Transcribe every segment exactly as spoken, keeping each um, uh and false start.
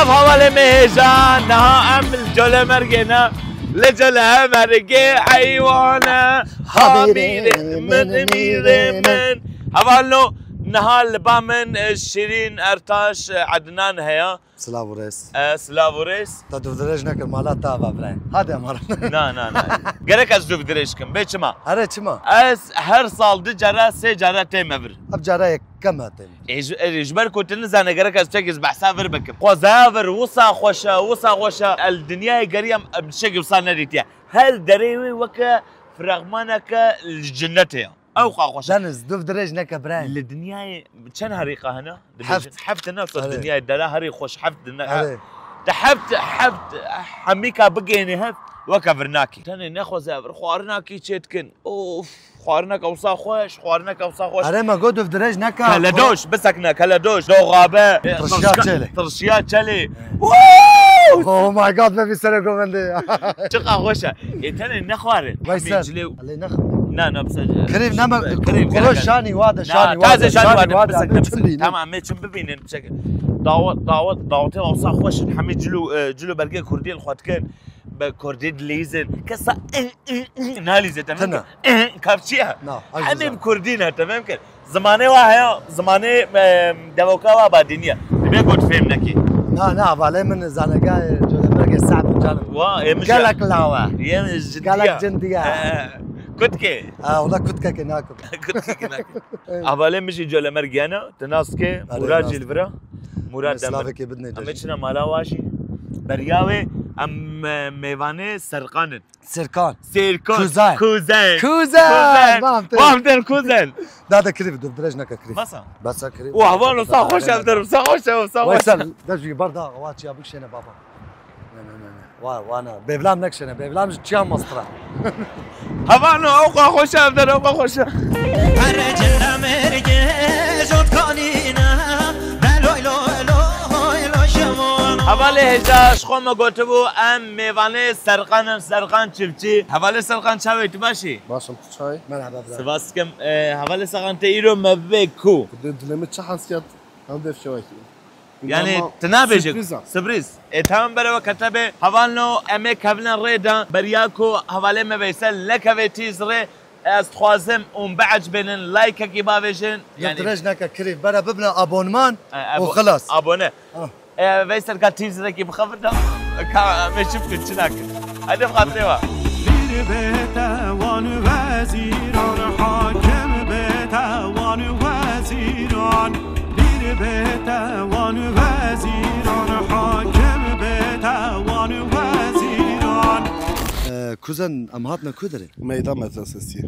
Ev hevalê me hêja, niha em li Colemêrgê ne. Li Colemêrgê heywane, ha mîrê min, mîrê min. Hevalno, niha li ba min, e, Şîrîn Ertaş, e, Ednan heye. Silav û rêz. E, silav û rêz. Te dûvdirêj nekir, mala te ava birayê. Hadi em herin. Na, na, na. Gerek ez dûvdirêj kim. Bê çima? Erê çima? Ez her sal du cara, sê cara tême vir. Ev cara yekem e tême. Ê, ji, ê, ji ber ku tu nizane gerek ez tiştekî ji behsa vir bikim. Xwezaya vir, wisa xweş e, wisa xweş e. El dinyayê geriyam, em tiştekî wisa nedîtiye. Her derê wê weke fragmaneke li cinnetê ya. Ew xwe xweş e. Deniz, dûvdirêj neke birayê. Li dinyayê çend herîqa hene? Dibêjin. Heft. Heft ne, sor dinyayê dera herî xweş heft dine. Erê. Te heft, heft hemîka bigênî hev, weke vir nakî. Tenê nexweze vir, xwarinakî çê dikin. Of, xwarineke wisa xweş, xwarineke wisa xweş. Erê me got dûvdirêj neke. Keledoş, bisekne, keledoş, doxabe. Tirşiya çelê. Tirşiya çelê. Woo! Oh my God, me bî serê govendê. Çiqa xweş e. Ê, tenê nexwarin. Veysel, Hemî cilê elê nex- Na, na, bi se- Kirîv neme, kirîv, kuro gerek şanî wa de, Na, şanî wa taze de, şanî şanî wa de, wa de, bisekne, çim bisekne. Bînin. Tamam, me çim bibînin, bisekne. Dawet, dawet, dawetê wisa xweş in. Hemî cilo, e, cilo bergê kurdî li xwe dikin. Bi kurdî dilîzin. Kesa, ı, ı, ı, nalîze, te fêm kir? Tina. Ih, kavçiya. Na, Hemî bi kurdî ne, te fêm kir? Zimanê wa heye, zimanê, e, devoka wa badînî ye. Divê got fêm nekî. Na, na, hevalê min zanegehê Colemêrgê Sa'd Hoca ne. Wa, ê min Gelek law e. Yê min ciddiya. Gelek cindiya. He, kutkê. Ha, wala kutkekê nakim. Kutkekê nakim. Hevalê min jî Colemêrgê ne, tu nas dikî, Erê, Murad nas jî li vir e. Murad Demir. Slavekê bidinê Em ê çine mala wa jî. Beriya wê em, e, mêvanê Serqan in. Serkan. Serkan. Kuzen. Kuzen. Kuzen. Kuzen. Bam, te- Bam, ten kuzen. Da da kirî, dûvdirêj neke kirî. Basa. Basa kirî. Wah, van, wisa xweş ev derim, wisa xweş ev, wisa xweş. Veysel, de jî ber da, wa çiya bikişêne baba. Ne, ne, ne, ne. Wa, wa ne. Bêvlam nekişêne, bêvlam ji çiya mastra. Hevalno, ew xwe xweş ev derim, ew xwe xweş e. Here cinda mêrgê jot kanîne, ne loy loy loy loy şevan. Hevalê hêja, ji xwe me gotibû, em mêvanê Serqan in, Serqan Çiftçî. Hevalê Serqan, çawa yî, tu baş î? Baş im, tu çawa yî? Merhaba, bira. Spas dikim. E, hevalê Serqan, te îro me bibê ku? Dilê, dilê min çi hes ket, em vê fişewekî. Yani, Ama tu nabêje sürpriz e. Sürpriz. E, tamam, bere weke te bê. Hevalno, em ê kevine rê de, beriya ku hevalê me Veysel nekeve tîz rê, ez dixwazim hûn biecibênin, likeekî bavêjin. Yani, dirêj neke kirî, bere bibine abonman E, û abo-, xilas. Abone. Ah. E, Veysel, ka tîzrekî bixebite, ka em ê çi bikin, çi nakin? Hadi, bi xatirê we. Pîr bête wan wezîran, hakim bête wan wezîran. Pîr bête wan wezîran, hakim bête wan wezîran. E, kuzen, em hatine ku derê? Meydan medresesî.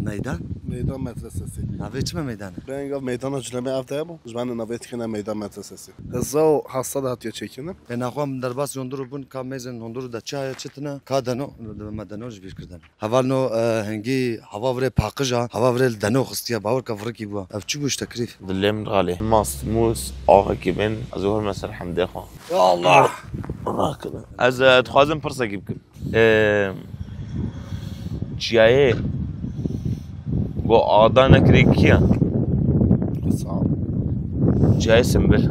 Meydan? Meydan medresesî. Navê çi me meydan e? Benga meydana Culemê ev de bû. Ji ben navê dikine meydan medresesî. Hezar û heft sed hatiye çêkirin. E, naxwe em derbas hundur bûn, ka mêzên hundur de çi heye, çi tune, ka deno, me deno ji bîr kirdin. Hevalno, e, hingî hava virê paqij a, hava virê li deno xistiye, bawer ke virikî bû. Ev çi bû işte kirîf? Dilê min ralê. Mast, mûz, axekî bin, ez û hurme ser hemdê xwe. Ya Allah! Rakibe. Ez, e, dixwazim pirsekî bikim. E, çiyayê go ada nekirê kiya? Sağ ol. Çiyayê Simbir.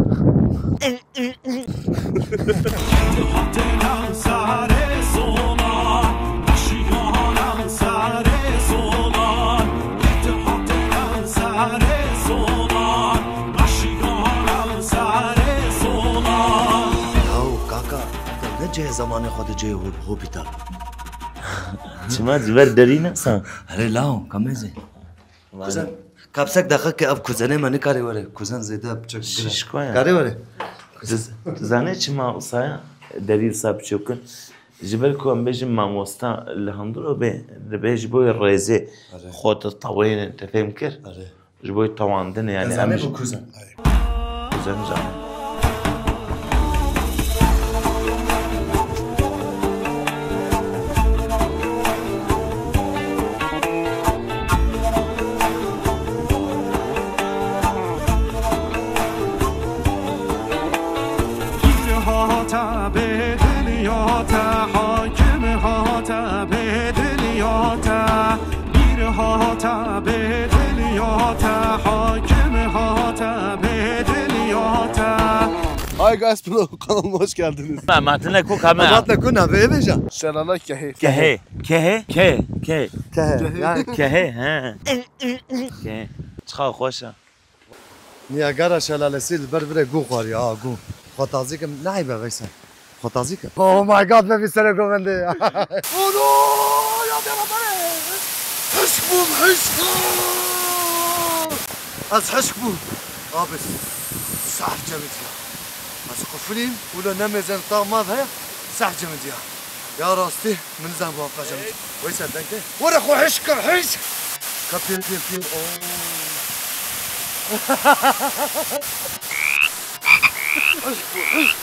Yaw kaka, ne cihê zemanê xwe de cihê hobîta. Çima, ji ber derî ne sa? Erê law, ka mêzê. Kuzen, kapsek daxik ke ev kuzenê me nikarê were. Kuzen zêde piçek gir e. Şişko ya. Karê were. Tu, tu zanê çima wisa ya derî wisa biçûk in? Ji ber ku em bêjin mamosta li hundir û bê, dibê ji bo rêzê Erê. Xwe tu tewênin, te fêm kir? Erê. Ji bo tewandinê, yani, Dezanê em bi kuzen. Kuzen can. Pîr hate bê dil ya te, hakim hate bê dil ya te. Pîr hate bê dil ya te, hakim hate bê dil ya te. Hi guys, kanalıma hoş geldiniz. Ma, ma tine ku kame. Matine ku navê bêje. Şelala Kehê. Kehê. Kehê. Kehê. Kehê. Kehê. Yani Kehê, he. Kehê. Çiqa xweş e. Niyagara şelalesî li ber virê gû xwariye, ha, gû. Xwe tazî kim, neheybe Veysel. Xwe tazî kim. Oh my God, bebî serê govendê. Ono, ya beraber. Hişk bûm, hişk. Ez hişk bûm. Abi, sehf cemîtiya. Ez qufilîm, wilo nemêzem tax mav heye, sehf cemîtiya. Ya rastî, min zan bu hafta cemîtiya. Veysel, denk te. Were xwe hişk kir, hişk. Kapiyê, piyê, piyê. Oh. Hişk bû, hişk.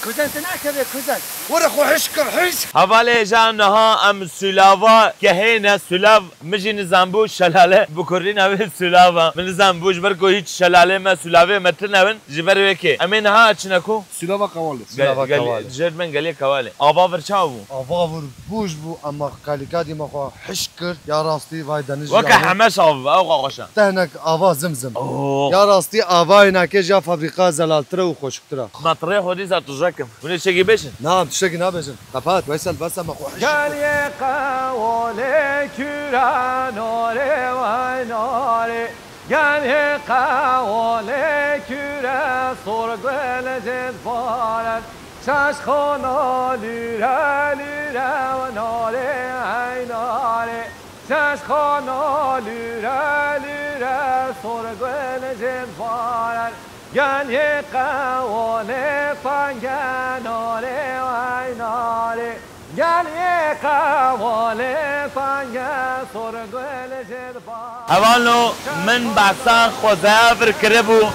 Kuzen, tu nakeve, kuzen. Were xwe hişk kir, hişk. Hevalê hêja niha em Sulava kehê ne, Sulav, min jî nizanbû şelale, bi kurdî navê Sulava. Min nizanbû ji ber ku hîç şelalê me, Sulavê me tune bin, ji ber wê kê. Em ê niha çine ku? Sulava Kewalê. Gel-, Sulava gel-, Kewalê. Jêr bin gelê Kewalê. Ava vir çawa bû? Ava vir bûj bû, ema kalîka dî me xwe hişk kir, ya rastî vay deniz Weke ya. Hemeş av, ew xwe xweşe. Tehnek ava zimzim. Oh. Ya rastî avayê nake ji ya fabrîka zelaltir e û xweşiktir e. Ma tirê xwe dîsa tije kim. Hûn ê tiştekî bêjin? Na, em tiştekî nabêjin. Qepat, Veysel, bes e, me xwe hişk kir. Gelê Kewalê kûre, norê wey norê. Gelê Kewalê kûre, sor gul jê dibare. Çeşxana lûre lûre, narê hey narê. Çeşxana lûre lûre, sor gul jê dibare. Gelê Kewalê tenge, narê hey narê. Gelê Kewalê tenge, sor gul jê dibare. Hevalno, min behsa xwezaya vir kiribû.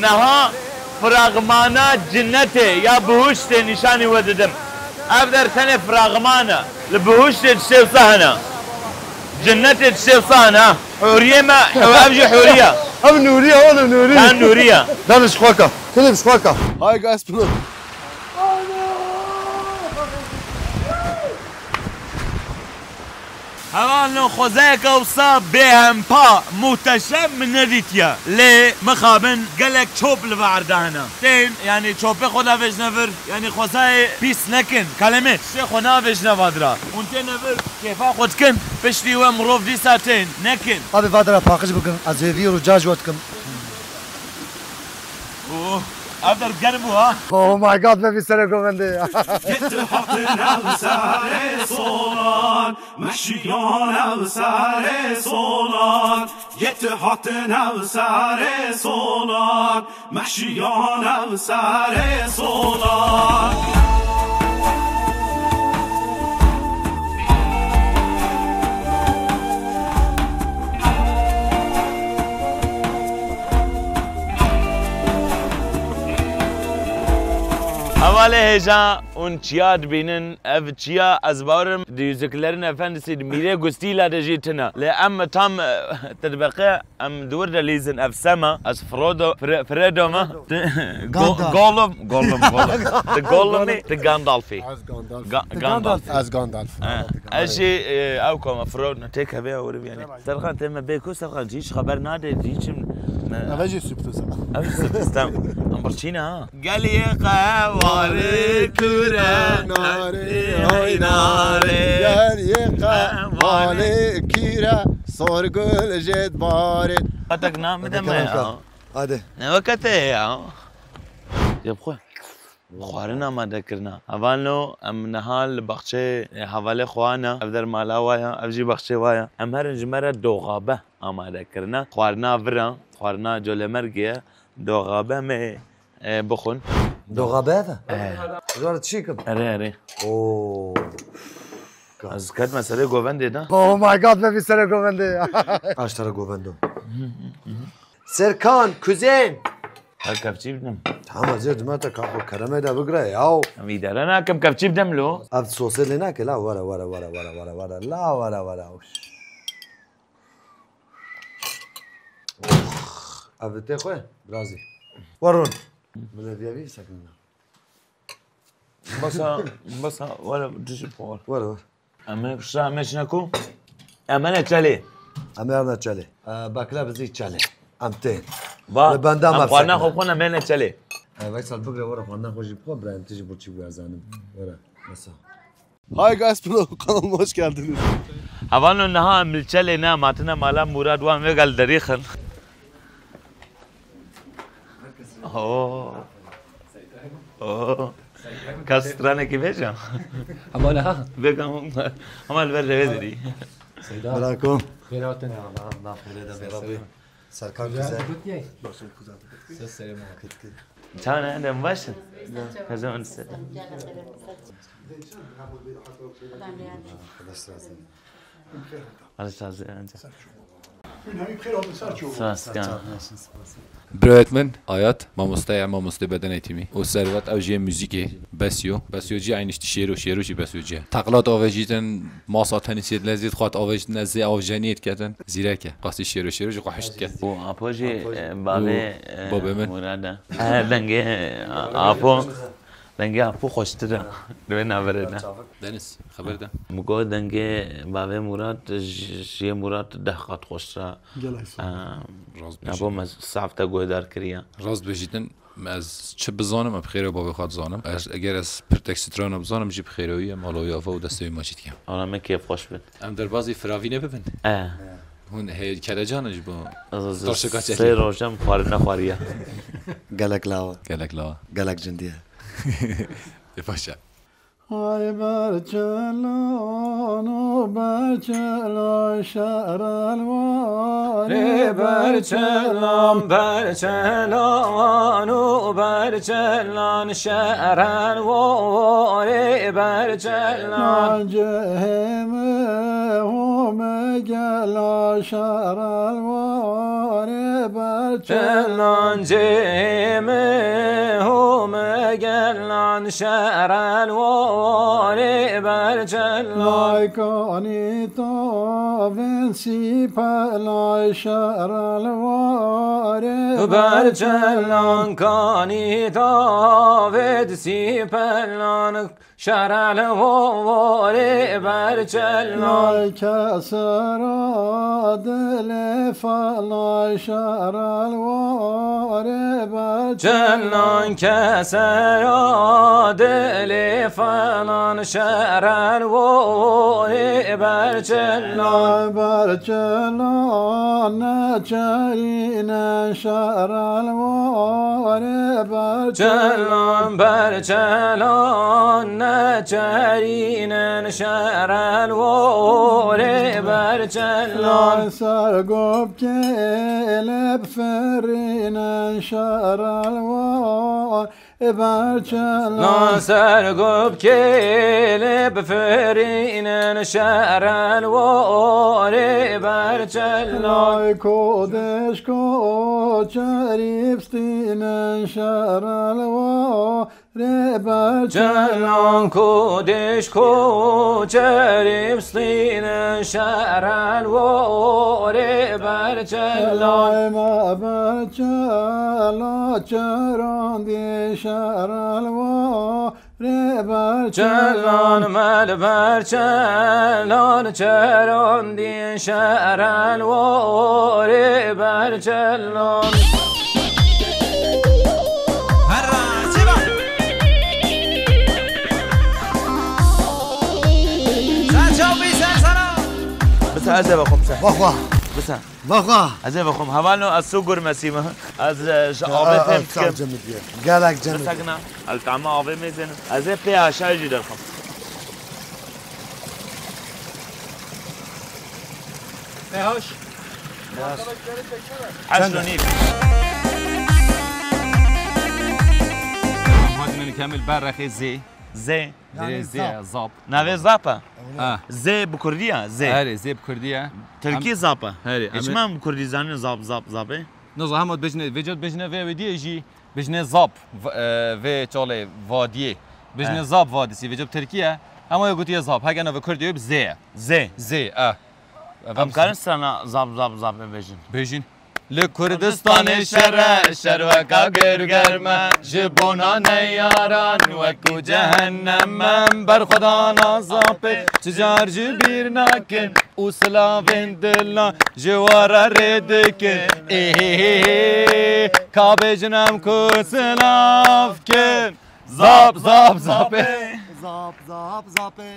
Niha fragmana cinnetê ya bihuştê nîşanî we didim. Ev der tenê fragman e. Li bihuştê tiştê wisa hene. Cinnetê tiştê wisa hene. Hûriyê me, ew, ev jî hûriye. Ev nûriye oğlum, nûriye. Sen nûriye. Dan ji xwe ke. Kulê ji xwe ke. Hi guys, bro. Hevalno, xwezayeke wisa bêhempa, muhteşem min nedîtiye. Lê mixabin gelek çop li vir de hene. Tên, yanî çopê xwe navêjine vir, yanî xwezayê pîs nekin. Kalemê, tiştê xwe navêjine vadira. Hûn têne vir, kêfa xwe dikin, piştî we mirov dîsa tên, nekin. Abi vadira paqij bikin, ez ê vî rû ca ji we dikim. Oh, ev der germ bû ha. Oh my God, bebî serê govendê. Yê tu hatin ev serê solan, meşiyan ev serê solan. Yê tu hatin ev serê solan, meşiyan ev serê solan. Hevalê hêja hûn çiya dibînin, ev çiya ez bawerim di Yüzüklerin Efendisi di mîrê gustîla de jî tune. Lê em tam, eh, tedbeqe, em di wir de lîzin ev sema, ez Frodo, Fre-, Fredo me. Ti-, Go-, Gandalf. Gollum, Gollum, Gollum. Ti Gollumî, ti Gandalfî. Ez Gandalf. Ga-, Ti Gandalf. Gandalf. Ez Gandalf. Ha. Ez jî, eh, ew koma Frodo, têk hebe ya wir bîyanî. Serkan tê me bê ku Serkan cî hiç xeber nade, cî çim me. Eve jî sürpriz e. Ev jî sürpriz, tamam. Em birçî ne ha. Geliyê qewarê kûre, narê, ay narê. Geliyê qewarê kûre, sor gul jê dibarê. Qatek namide me ya. Hadi. Ne wekete ya. Yap xwe. Xwarin amade kirina. Hevalno, em niha li baxçeyê, e, hevalê xwe ne. Ev der mala wa ya, ev jî baxçeyê wa ya. Em herin ji me re doxabe amade kirine. Xwarina vir e, xwarina colemêrgê ye. Doxabe em ê, e, bixwin. Doxabe ev e? E. Ji we re çi kim? Erê, erê. Oo. Ez ketime serê govendê de. Oh my God, bebî serê govendê. Aş te re govendo. Serkan, kuzen. Her kevçî bidim. Tamam, ez ê dime te ka xwe keremê de bigire ya. Em îdare nakim, kevçî bidim lo. Ev sosê lê nake la, were, were, were. La, were, were. Oh, ev tê xwe, birazî. Warun. Min ev yevî sekinîna. Basa, basa, were, dişi por. Were, were. Em ê pişta em ê çine ku? Em ê ne çelê. Em ê ne çelê. E, bakla bizî çelê. Em tên. Va, li benda em me xwarina xwe bixwin, em ê ne çelê. Veysel bigre were xwendina xwe jî bixwe, birayê min tu jî birçî bû erzanim. Were, mesela. Hi guys, bro, kanalıma hoş geldiniz. Hevalno, niha em li Çelê ne, em hatine mala Murad, wan vêga li derî xin. Oo. Oo. Ka stranekî vêja. Hema niha. Vêga hema li ber revê dirî. Seyda. Brako. Xêr hatin. Ya, Allah, Allah, xêrê de be. Serkan güzel. Ses serê ma. Kit, kit. Çawa ne, dem baş in? Hezar on sene. Arkadaşlar, sen. Arkadaşlar, sen. Sağ ol. Birayet min, Ayat, mamoste ye, mamostê beden eğitimi. O Servet, ew jî yê muzîkê, Besyo. Besyo cî aynı işte şêro, şêro jî Besyo cî. Teqlat avêjîtin, masa tenîsê dilezît, xwat avêjîtin, ez zê avjeniyê diketin. Zîrek e. Qasî şêro, şêro jî xwe hişt diket. Û Apo jî, Apo jî. E, bavê, Û e, bavê min. Murad e. E, dengê, a, Apo, dengê Apo xweştir e. Li vê navberê de. Deniz, xeber de. Min got dengê bavê Murad, ji, ji yê Murad deh qat xweştir e. Gelek sağ ol. E, Rast Apo bêjîtin. Me saf te guhdar kiriye. Rast bêjîtin, ez çi bizanim, em bi xêrê bavê xwe dizanim. Ez, eger ez pirtek strana bizanim jî bi xêrê wî ye, mala wî ava û destê wî maçî dikim. Ana me kêfxweş bin. Em derbazî firavînê bibin. E. Hûn hê kelecan in ji bo taşika çekê. Sê roj em xwarin nexwariye. Gelek lawa. Gelek lawa. Gelek cindiye. Ê paşa. Ay berçelan û berçelan şerel warê. Ê berçelan, berçelan û berçelan şerel warê berçelan. Cihê min hûme gela şerel warê berçelan. Berçelan cihê min hûme gelan şerel warê berçelan. Lay kanî tavên sîpelan şerel warê berçelan. Berçelan kanî tavêd sîpelan. Şerel warê berçelan. Lay kesera dilê falan şerel warê berçelan. Çelan kesera dilê falan şerel warê berçelan. Lay berçelan neçerîne şerel warê berçelan. Çelan berçelan neçerînin şerel warê berçelan. Lan ser gop kêlê bifirînin şerel warê berçelan. Lan ser gop kêlê bifirînin şerel warê berçelan. Lay kodeş koçerî bistînin şerel warê berçelan. Çelan kodeş koçerî bistînin şerel warê berçelan. Lay me berçela çerandî şerel warê berçelan. Çelan me li berçelan çerandî şerel warê berçelan. Herra, çêba. Sen çaw bî, sen sana. Bisa ez ê vexwim, bisa. Vexwe. Bisa. Vexwe. Ez ê vexwim. Hevalno ez su gurmesî me. Ez, e, ji avê fêm dikim. Çaw cemidî ye. Gelek cemidî ye. Bisakna. El tama avê mêzin. Ez ê pê aşağı jî derxim. Pê haş. Heşt û nîv. Hadi min kemil ber rexê zê. Zê. Dirê zê, zap. Navê zap e. Ha. Zê bi kurdî ye, zê. Erê, zê bi kurdî ye. Tirkî zap e. Erê, ê çima em bi kurdî zanin zap, zap, zap e? Niza hema bejne, vêca bejne vê wê diyê jî. Bijne zap, v-, e, vê çalê vadiyê. Bijne zap vadisi, vê cib Tirkiye. Hema yê gotiye zap. Heke navê Kurdê wê bi zê ye. Zê. Zê, e. Em karin strana zap, zap, zap bêjin? Bêjin. Li Kurdistanê şer e, şer weka girgerm e, ji bona neyaran wekû cehennem e. Em berxwedan a Zapê, çi car ji bîr nakin û silavên dilan ji we re rê dikin. Ê hê hê hê, ka bêjin em ku silav kin. Zap, zap, zapê. Zap, zap, zapê.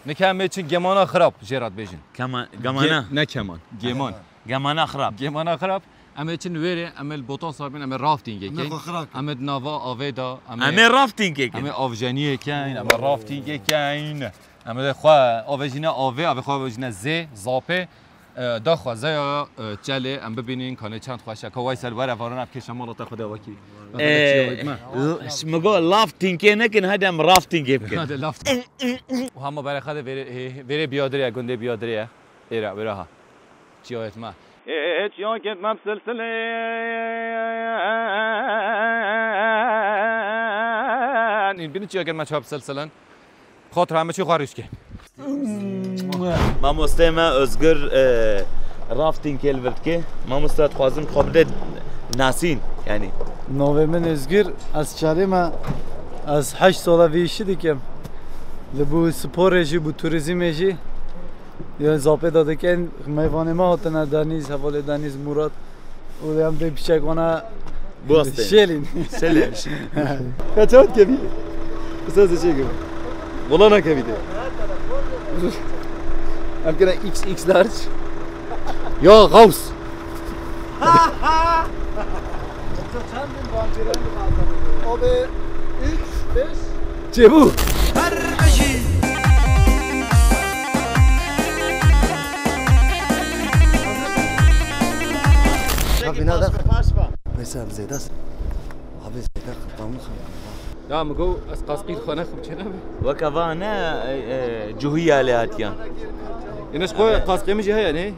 Nika em ê çin gemana xirab jê re dibêjin. Kema-, gemana? Ge-, ne keman, geman. Gemana xirab. Gemana xirab. Em ê çin wêrê, em ê li Botan Sabîn, em ê raftingê keyin. Em ê xwe xirab kin. Em ê di nava avê de, em ê, em ê raftingê kin. Em ê avjeniyê keyin, em ê raftingê keyin. Em ê xwe avêjîne avê, avê xwe avêjîne zê, zapê. E, daxwaze ya, e, çelê em bibînin, kanê çend xweş e. Ka Weysel were varana kêşe mala te xwe de wekî. E, l-, ş-, mi got, laftingê nekin, hadi em raftingê bikin. Hadi lafting. Û hema berê xwe de vêrê, hê, vêrê Biyadirê ye, gundê Biyadirê ye. Êra, wêra ha. Çiyayet me. Ê, çiyayet me bi silsilên. Bînin çiyayet me çap silsilên. Xatir heme çî xwe rîske. Mamosteyê me Özgür, e, raftingê li vir dike. Mamoste, dixwazim xwe bide nasîn, yanî. Navê min Özgür, ez çelê me, ez heşt sala vê îşî dikim. Li bo sporê jî, bo turizmê jî, ya zapê de dikin, mêvanê me hatine, Denîz, hevalê Denîz, Murat. Û em dê piçek wana Bostê. Şêlîn. Şêlîn. Kaçak kevî? Kısa seçe gibi. Volana kevî de. Em kena X X large. Ya Gaus. Abi üç, beş. Çêbû. Mesela zêde. Abi zêde qırpamlı xanım. Ya mi got ez qaskî xwe nexim çênabe. Weke va ne, e, e, cuhiya lê hatiya. Yine ji xwe qaskê min jî heye ne?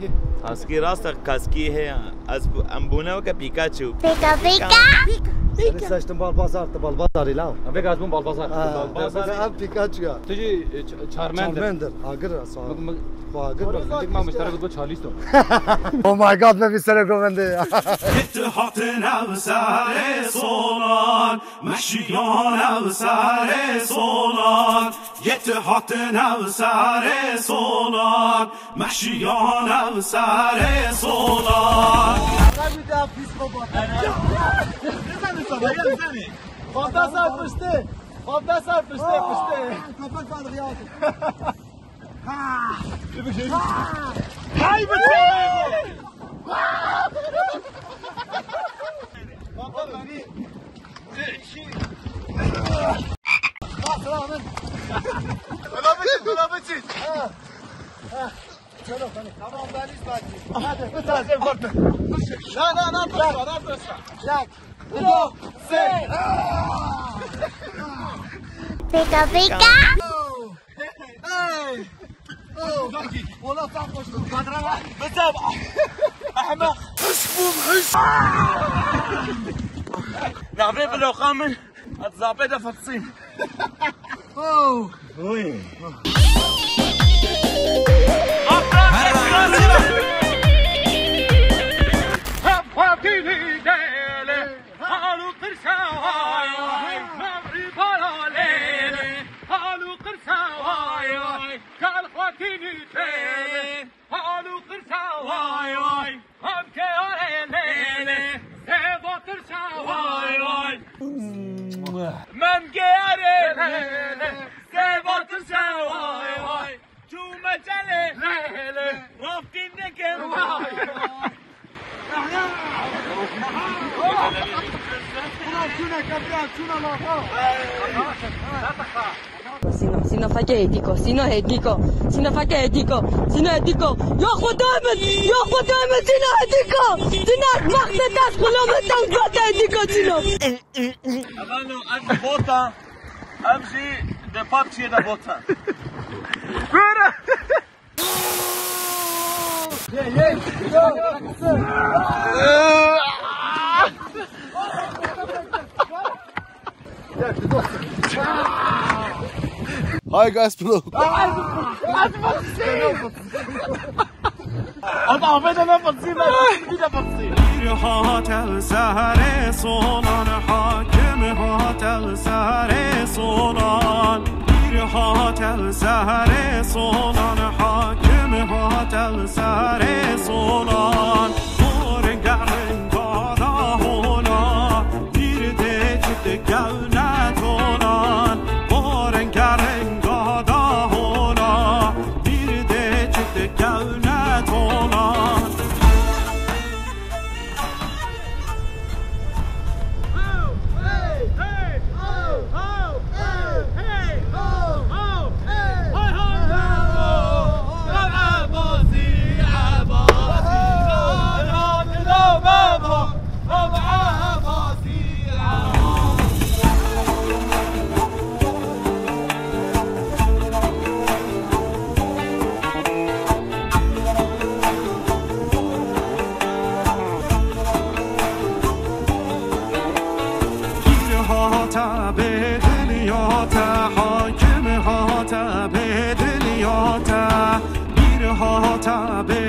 Qaskî rast e, qaskî heye. Ez bu-, em bûne weke Pikachu. Pika pika. Seni seçtim Balbazar, tu Balbazar ila. Vê gaz bûn Balbazar. Ha, Balbazar. Em Pikachu ya. Tu jî, e, ç-, Charmander. Charmander, agir aslan. Xwe agir bak. Dik ma müşteri bu Charlisto. Oh my God, be bir sene govende ya. Gitti hatine serê solan. Meşiyane serê solan, yeti hatine serê solan, meşiyane serê solan. Balta ser piştê. Balta ser piştê, piştê. Köpek balığı ya. Hay be. Baba beni. Bas lan. Buna biçin, buna biçin. Tamam, ben hiç bakayım. Hadi, bir tane korkma. Na, na, na, taşla, na, taşla. Jack. Pika pika. Hey! Oh! Wala sen koştun. Kadra var. Mesela. Ahmak. Hış bum hış. Navê vloga min. Ez zapê de fıtsîm. Oh! Oy. Hal û qirsa vay vay, mevri bala lê lê. Hal û qirsa vay vay, kal xwatînî tê lê. Hal û qirsa vay vay, mem keyarê lê lê. Zêva tirsa vay vay, mem keyarê lê lê. Zêva tirsa vay vay. Çûme çelê. Lê, lê. Rafting dikim. Vay. Ulan çûne kepra, çûne lafa. Sîno, sîno feke êdîko, sîno êdîko, sîno feke êdîko, sîno êdîko. Ya Xwedayê min, ya Xwedayê min, sîno êdîko. Sîno ekmek te dest xula min teng bate êdîko sîno. Efendim, ez bota. Em jî di PUBG'yê de bot e. Buyurun. Hi guys, bro. Hadi afet hemen fırsayım ben. Bir de fırsayım. Bir hatel serê solan, hakim hatel serê solan. Bir hatel serê solan, hakim hatel serê solan. Ringa ringa da hola, bir de çift kevne tolan. Ringa ringa da hola, bir de çift kevne tolan. Pîr hate bê dinya te, hakim hate bê dinya te. Pîr hate bê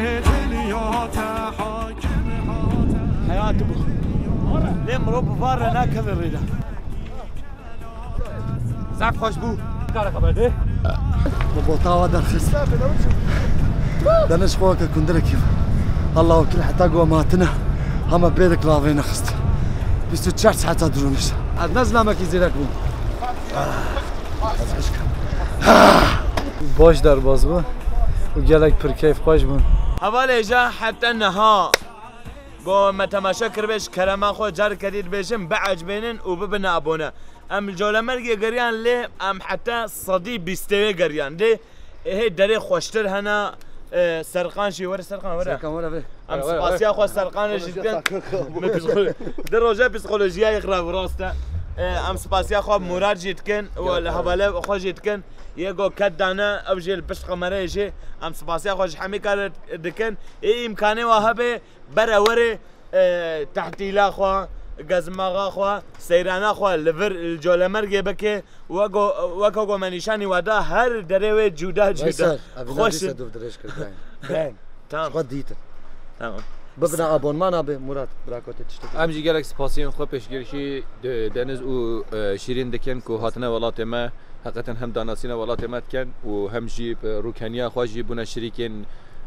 dinya te, hakim hate. Heyat bû. Lê mirov bi van re nakeve rê de. Zaf xweş bû. Kara xeber de. Bi bota we derxist. Dene ji xwe weke kundirekî. Allah wekîl heta ku em hatine, hema bêrik lavê nexist. Bîst û çar saeta dirûniş. Ez ne zilamekî zîrek bûm. Baş derbas bû û gelek pir keyfxweş bûn. Hevalê je heta niha. Go me temaşe kiribê ji kerema xwe careke dî dibêjim, biecibênin û bibin abone. Em li Colemêrgê geriyan lê em heta sedî bîstê wê geriyan. Lê hê derê xweştir hene, e, Serqan jî, were Serqan, were. Serkan were vê. Em spasiya xwe Serqanê jî dikin. Min psîkolo-, di roje psîkolojiya yê xirab rast e. E, em spasiya xwe Murad jî dikin û li hevalê xwe jî dikin. Yê go ket dane, ew jî li pişt kamerayê jî. Em spasiya xwe ji hemî kar dikin. Ê îmkanê wa hebe, bere were, e, tehtîla xwe, gezmaxa xwe, seyrana xwe li vir, li Colemêrgê bike, weko, weko ku me nîşanî we da, her derê wê cuda cuda. Veysel, ev xweş navî in. Dûv dirêj kir, Ibrahim. Ibrahim, tamam. Xwe dîtin. Tamam. Bibine abonmana bi, Murat, bira ku tê tiştek. Em jî gelek spasiyên xwe pêşkêşî De-, Deniz û, e, Şîrîn dikin ku hatine welatê me, heqeten hem danasîna welatê me dikin û hem jî bi rûkeniya xwe jî bûne şirîkên,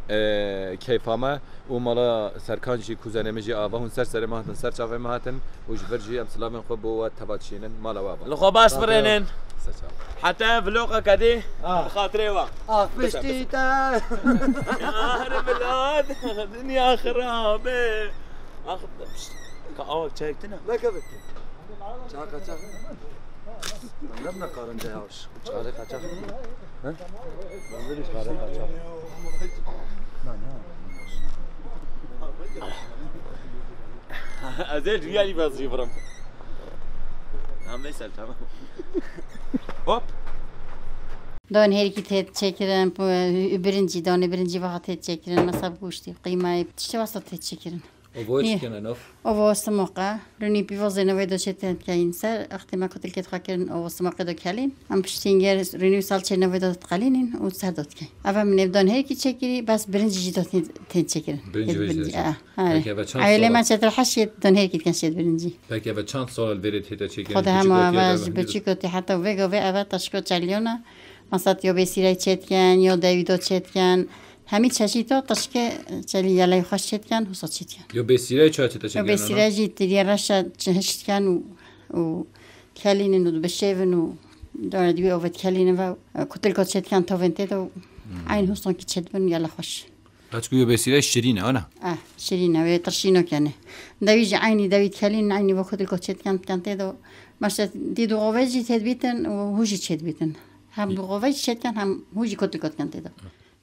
e, keyfa me. Û mala Serkan jî, kuzenê min jî ava, hûn ser serê me hatin, ser çavê me hatin û ji vir jî em silavên xwe bo we teva dişînin, mala we ava. Li xwe baş birênin. Ser çavê. Heta vlogeke dî, ah, bi xatirê we. Ah, piştî te. Yar milad, dinya xirab e. Ax, ka awa çayek tine. Nekeve. Çaxa, çaxa. Lan ne bine karınca ya. Çare kaçak. He? Bende bir çare kaçak. Lan ne? Ez ê dünya libası vururum. Tamam, neyse, tamam. Hop. Don herkî têt çekirin, bu, birincî, donê birincî vaha têt çekirin, mesela bu işte qîmayê, işte wasta têt çekirin. Ovo çi kene nov? Ovo simoqa. Rûnî pîvozê navê do çê tên keyîn ser. Extê me kutilkê xwe kirin ovo simoqê do kelîn. Em piştî ger rûnî û salçê navê do diqelînin û ser do dikeyn. Eve min êv don herkî çekirî, bes birincî jî do tên, tên çekirin. Birincî wê jî. Ah, ah. Peki eve çand sola? Eve lê me çetir heşt yê don herkî diken şêt birincî. Peki eve çand sola li vêrê tête çekirin? Xwede hema eve ji biçîkotî heta vê govê eve taşko çeliyona. Masat yo bê sîrey çê diken, yo dewî do çê diken. Hemî çeşît o tişkê çelî yeley xweş çêdiken, husa çêdiken. Yo bêsîrey çawa çête çêdiken? Yo bêsîrey jî tiriyê reşa çi hişt diken û, û dikelînin û dibişêvin û dora dibî ove dikelînin ve, e, kutilko çêdiken tovên tê de û eyn husonkî çêdibin yele xweş. Açku yo bêsîrey şirîn e, ana? Eh, şirîn e, wê tirşîno kene. Dewî jî eynî dewî dikelînin, eynî ve kutilko çêdiken, diken tê de. Maşte dî du qove jî têdibîtin û hû jî çêdibîtin. Hem du qove jî çêdiken, hem hû jî kutilko diken tê de.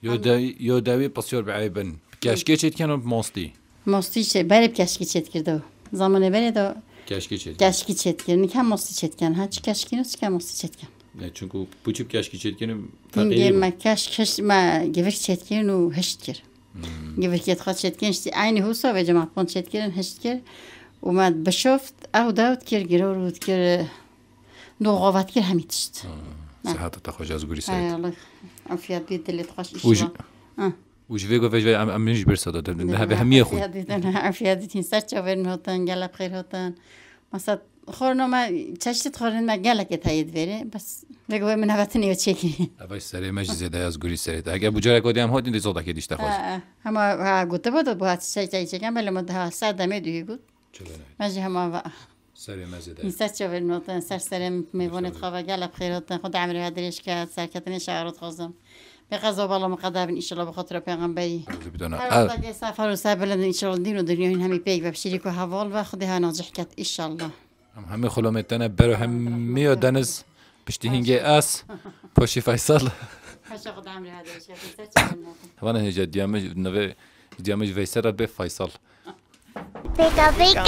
Yo de-, yo dewî pisyar bi eyb in. Bi keşkê çêdiken û bi mostî? Mostî çê-, berê bi keşkî çêdikir do. Zamanê berê do. Keşkî çêdiken. Keşkî çêdikir. Nika mostî çêdiken. Ha, çi keşkî no, çi ke mostî çêdiken. Ne, çunku bu çi bi keşkî çêdikin, hîn ferqê gê heye? Me keşk hişt, me givik çêdikin û hişt kir. Hmm. Givikê xwe çêdikin, işte aynı husa ve cemaat pon çêdikirin, hişt kir. Û me bişoft, ew dawt kir, giror û kir. Doxova dikir hemî tişt. Ha, sihata te xweş, ez gurî serê te. Ay Allah, afiyet bî, dilê te xweş, û jî inşallah. Ha. Û ji vê go vê ji vê em, em ji bir sed didin. Hebe hemiye xwe. Efiya dîtin, efiya dîtin, ser çavên me hotin, gelek xêr hotin. Mesela xorno me, çeşit xorên me gelekê heye divêrê. Bes vê go min hevetin ê çêkî. Ev serê me jî zêde ez gurî serê. Eger bu carek odiyam hotin de zodakê dişte xwe. Hema ha gotibo da bu hat çiçek çiçek çeken, belê me daha ser demê duhî got. Me jî hema va. Serê me zêde. Ser çavên me hotin, ser serê mêvanê xwe ve gelek xêr hotin. Xwedê emrê we dirêj ket, serketinê şaro dixwazim. Bê qeza bala me qeda bin inşallah bi xatir pêxemberî. Her wexta ke sefar û ser bilind inşallah dîn û dinya hîn hemî pêk ve şirîk û heval ve Xwedê ha nacih ket inşallah. Em hemî xulomê tene bero hemiyo deniz piştî hingê es poşî Faysal. Paşa Xwedê emrê we dirêj ket. Ser çavên me hotin. Vana hêja diyamij neve diyamij Veysel re bê Faysal. Pika pika.